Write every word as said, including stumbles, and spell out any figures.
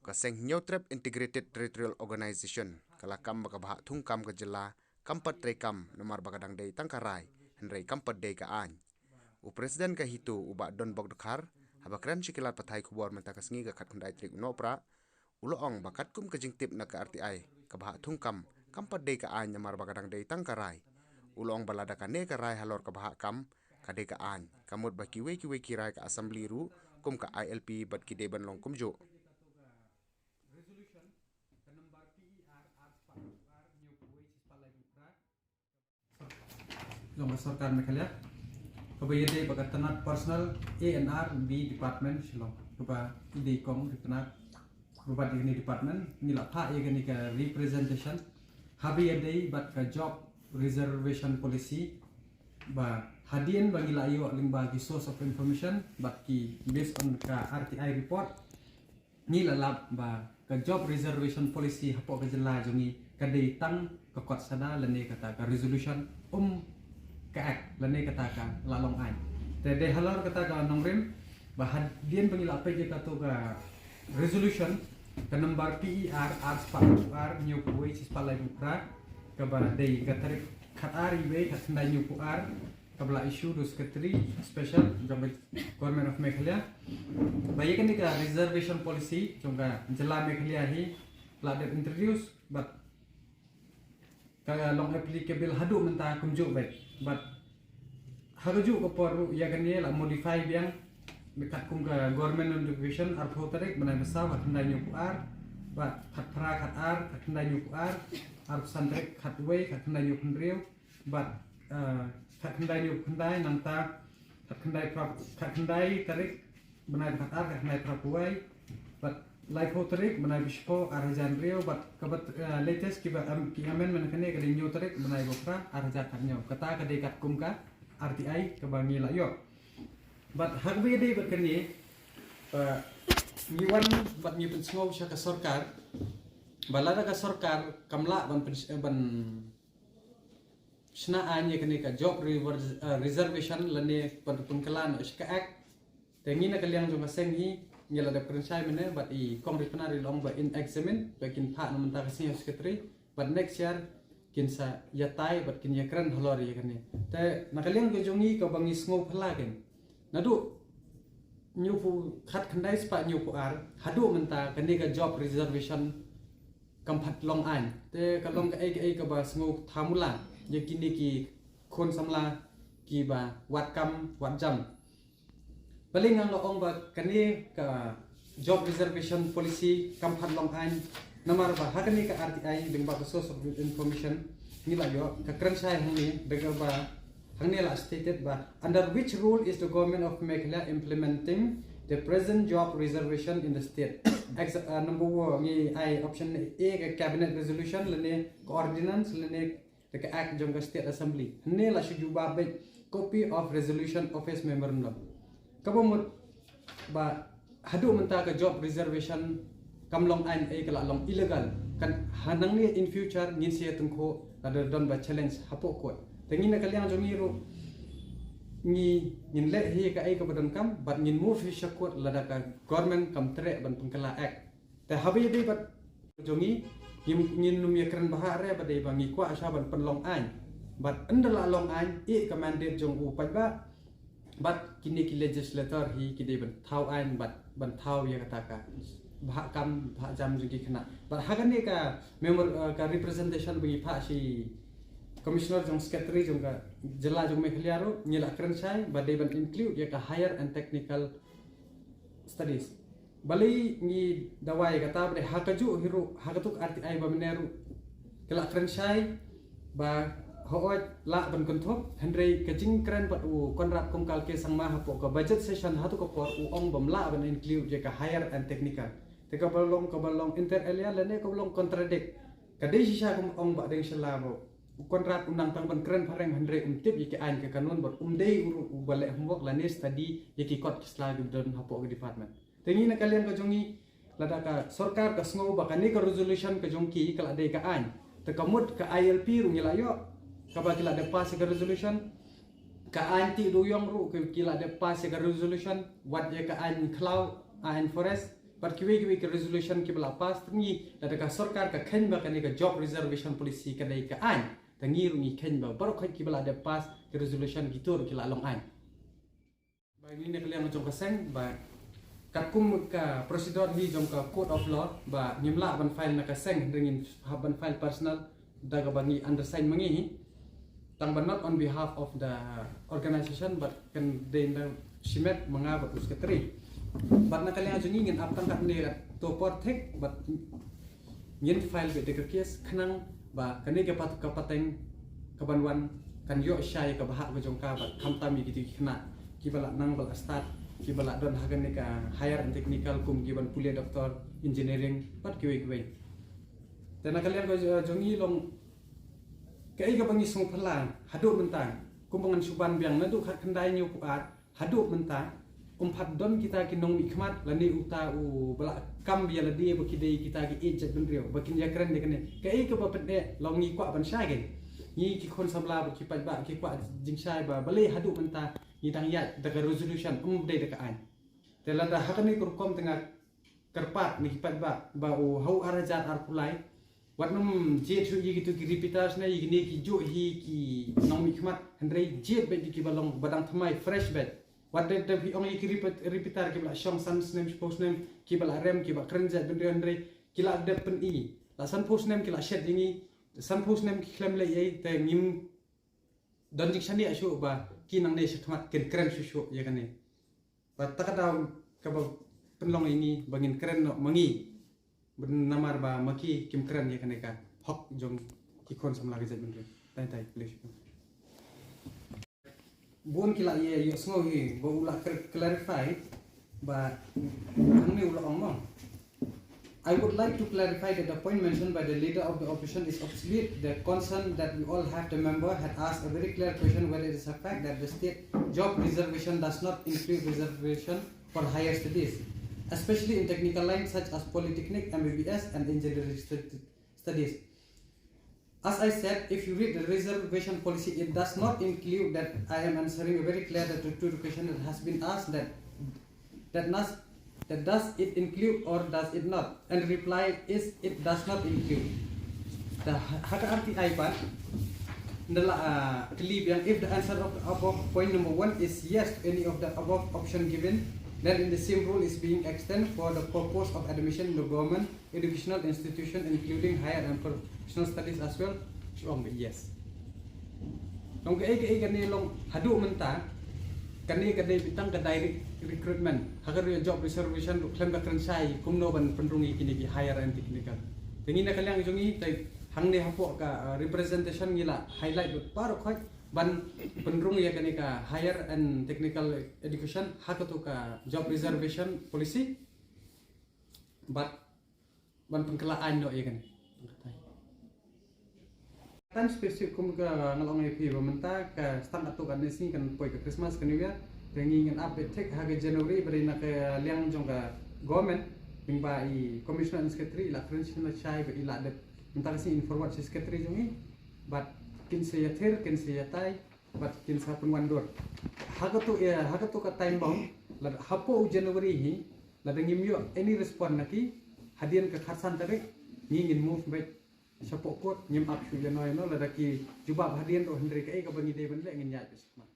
Ka Seng Hynñiewtrep Integrated Territorial Organization ka la kam ba ka bhah thungkam ka jylla kam pat treikam namar ba ka dang dei tang ka rai, hynrei kam pat dei ka aiñ. U President ka HITO u Bah Donbok Dkhar haba kren sha ki lad pathai khubor mynta ka sngi ka khatkhyndai tarik u Nohprah, u la ong ba katkum ka jingtip na ka RTI, ka bhah thungkam kam pat dei ka aiñ namar ba ka dang dei tang ka rai. U la ong ba lada kane ka rai halor ka bhah kam ka dei ka aiñ, ka mut ba kiwei kiwei ki rai ka Assembly ruh kum ka ILP bad ki dei ban long kumjuh. Jong ka sorkar Meghalaya kaba ïadei bad ka tnat personal A&R B department Shillong, kaba i dei kong ri tnat ba bad ïa kane department ngi la phah ïa kane ka representation haba ïadei bad ka job reservation policy, ba hadien ba ngi la ïoh lyngba ki source of information bad ki based on ka RTI report, ngi la lap ba ka job reservation policy hapoh ka jylla jong ngi ka dei tang ka kot sada lane kata ka resolution, um ka act lane kata ka la long aiñ. Te dei halor kata ka nongrim ba hadien ba ngi la peit ïa kato ka resolution ka number P E R ar spah ar hynñiewphew wei shi spah laiphew phra, kaba dei ka tarik khatar iwei khatkhyndai hynñiewphew ar, kaba la issue da u Secretary Special jong ka Government of Meghalaya. Ba ïa kane ka reservation policy jong ka jylla Meghalaya hi la dep introduce bad ka long applicable haduh mynta kumjuh bad, bad ha kajuh ka por ruh ïa kane la modify biang. Katkum ka Government Notification arphew tarik bnai ba saw khatkhyndai hynñiewphew ar, bad khatphra khatar khatkhyndai hynñiewphew ar, arphew san tarik khatwei khatkhyndai hynñiewphew hynriew, bad, eh, khatkhyndai hynñiewphew khyndai nangta khatkhyndai phra, khatkhyndai tarik bnai ba khatar khatkhyndai phraphew wei, bad laiphew tarik bnai ba shiphew ar hajar hynriew, bad kaba, eh, latest kiba, em, ki amendment kane ka dei hynñiew tarik bnai ba phra ar hajar khathynñiew. Kata ka dei katkum ka RTI kaba ngi la ïoh. Bad ha kaba ïadei bad kane, eh, ngi wan bad ngi pynsngew sha ka sorkar ba lada ka sorkar kam lah ban pyn-, ban shna aiñ ïa kane ka job rever-, eh, reservation lane ban pynkylla noh sha ka act. Te ngi na ka liang jong ka seng hi ngi la dep kren shai mynne bad i kong ri tnat i la ong ba in examine, ba kin phah na mynta ka senior secretary bad next year kin sa ïatai bad kin ïakren halor ïa kane. Te na ka liang ka jong ngi kaba ngi sngew phylla kein, naduh hynñiewphew khatkhyndai spah hynñiewphew ar haduh mynta kane ka job reservation kam pat long aiñ. Te ka long kaei kaei kaba sngew thamula ïa kine ki khun samla kiba wad kam wad jam. Balei ngan ong ba kane ka job reservation policy kam pat long aiñ? Namar ba ha kane ka RTI lyngba ka source of information ngi la ïoh ka kren shai hangne, da kaba hangne la stated ba, under which rule is the Government of Meghalaya implementing the present job reservation in the state? Ex-, uh, number one ngi ai option A, ka cabinet resolution lane ka ordinance lane da ka act jong ka State Assembly. Hangne la shu jubab beit, copy of resolution, office memorandum. Kaba mut ba haduh mynta ka job reservation kam long aiñ, eh, ka la long illegal. Kan hangne in future ngin sa ïatyngkhuh lada don ba challenge hapoh court. Te ngi na ka liang jong ngi ruh ngi, ngin leh hi kaei kaba donkam bad ngin move hi sha court lada ka government kam treh ban pynkylla act. Te haba ïadei bad jong ngi, ngin, ngin nym ïakren bha re ba dei ba ngi kwah sha ban pynlong aiñ. Bad ynda la long aiñ, eh, ka mandate jong u paidbah bad kine ki legislator hi ki dei ban thaw aiñ bad ban thaw ïa kata ka bhah kam bhah jam jong ki khynnah. Bad ha kane ka memor-, eh, ka representation ba ngi phah sha Commissioner jong Secretary jong ka jylla jong Meghalaya ruh ngi la kren shai ba dei ban include ïa ka higher and technical studies. Balei ngi dawa ïa kata? Ba dei ha kajuh hi ruh, ha kato ka RTI ba mynne ruh ki la kren shai ba hooid lah ban kynthup, hynrei ka jingkren bad u Conrad Kongkal K Sangma hapoh ka budget session ha kato ka por u ong bym lah ban include ïa ka higher and technical. Te kaba long, kaba long inter alia lane kaba long contradict. Ka dei shisha kum ong Bah Deng Shylla ba u Conrad u nang tang ban kren phareng hynrei um tip ïa ki aiñ ka kanun bad um dei u ruh uba leh homework lane study ïa ki kot ki sla kiba don hapoh ka department. Te ngi na ka liang ka jong ngi, lada ka sorkar ka sngew ba kane ka resolution ka jong ki ka la dei ka aiñ, te ka mut ka ILP ruh ngi la ïoh kaba ki la dep pass ïa ka resolution. Ka aiñ Tih Dewïong ruh ki, ki la dep pass ïa ka resolution, wat ïa ka aiñ khlaw, aiñ forest, bad kiwei kiwei ki resolution kiba la pass. Te ngi, lada ka sorkar ka kheiñ ba kane ka job reservation policy ka dei ka aiñ, te ngi ruh ngi kheiñ ba baroh khoit kiba la dep pass ki resolution kito ruh ki la long aiñ. Ba ngi na ka liang jong ka seng ba katkum ka procedure hi jong ka court of law ba ngim lah ban file na ka seng, hynrei ngin hap ban file personal da kaba ngi undersign ma ngi hi. Tang ba not on behalf of the organization, but kan dei na shimet ma nga bad u secretary. Bad na ka liang jong ngi ngin ap tang katne katto por thik bad ngin file beit da ka case khnang ba kane ka pat, ka pateng ka ban wan kan ïoh shai ka bahah ka jong ka bad khamtam ïa kito ki khynnah kiba la nang ba la start, kiba la don ha kane ka higher and technical kum ki ban pule doctor, engineering bad kiwei kiwei. Te na ka liang ka jong ngi long kaei kaba ngi sngewphylla haduh mynta, kumba ngan shu ban biang naduh khatkhyndai hynñiewphew ar haduh mynta, um pat don kita ki nongmihkhmat lane uta uba la kam ïa lade ba ki dei kita ki ïeit jaitbynriew ba kin ïakren ïa kane. Kaei kaba pyneh long ngi kwah ban shai kein. Ngi ki khun samla bad ki paidbah ki kwah jingshai ba balei haduh mynta ngi dang ïaid da ka resolution, ym dei da ka aiñ. Te lada ha kane ka rukom te nga kyrpad na ki paidbah ba u ha u ar hajar arphew lai wat nym jied shuh ïa kito ki repeaters ne ïa kine ki juh hi ki nongmihkhmat, hynrei jied beit ïa kiba long ba dang thymmai, fresh beit. Wat dep dep hi ong ïa ki repeat, repeater kiba la shong san snem, shiphew snem, kiba la rem, kiba kren jaitbynriew, hynrei ki la dep pyni. La sanphew snem ki la shet ïa ngi, sanphew snem ki khlem leh ei ei, te ngim don jingshaniah shuh ba ki nangne shakhmat kin kren shuh shuh ïa kane. Ba ta ka daw kaba pynlong ïa ngi ba ngin kren noh ma ngi. Ba namar ba ma ki kim kren ïa kane ka hok jong ki khun samla ka jaitbynriew. Tang tai, please. Bun ki la ïa, ïohsngew hi ba u la clar-, clarify ba hangne u la ong mo. I would like to clarify that the point mentioned by the leader of the opposition is obsolete. The concern that we all have, the member had asked a very clear question whether it is a fact that the state job reservation does not include reservation for higher studies, especially in technical lines such as polytechnic, M B B S, and engineering stud-, studies. As I said, if you read the reservation policy, it does not include that. I am answering a very clear that to, to the question that has been asked that, that does, that does it include or does it not? And the reply is it does not include. The ha-, ha ka R T I part, the la, uh, kylli biang, if the answer of the above point number one is yes to any of the above option given, then in the same rule is being extended for the purpose of admission in the government educational institution including higher and professional studies as well. Shu ong ba yes. Long kaei kaei kane long haduh mynta kane ka dei beit tang ka direct recruitment. Ha ka job reservation ruh khlem da kren shai kumno ban pynrung ïa kine ki higher and technical. Te ngi na ka liang jong ngi te hangne hapoh ka, uh, representation ngi la highlight beit baroh khoit ban pynrung ïa kane ka higher and technical education ha kato ka job reservation policy. Bad ban pynkylla aiñ noh ïa kane. Time specific kum ka nga la ong ïa phi ba mynta ka stang katto katne sngi kan poi ka Christmas ka New Year. Te ngi ngin update thik ha ka January ba dei na ka liang jong ka government. Lyngba i commissioner and secretary i la kren shai ba i la dep mynta ka sngi in forward sha secretary jong i. Bad kin sa ïathir, kin sa ïatai. Bad kin sa pynwandur. Ha kato, eh, ha kato ka time bomb, lada hapoh u January hi, lada ngim ïoh any response na ki, hadien ka khatsan tarik, ngi ngin move beit shapoh court, ngim ap shuh ïano ïano, lada ki jubab hadien ruh hynrei kaei kaba ngi dei ban leh ngin ïaid beit shakhmat.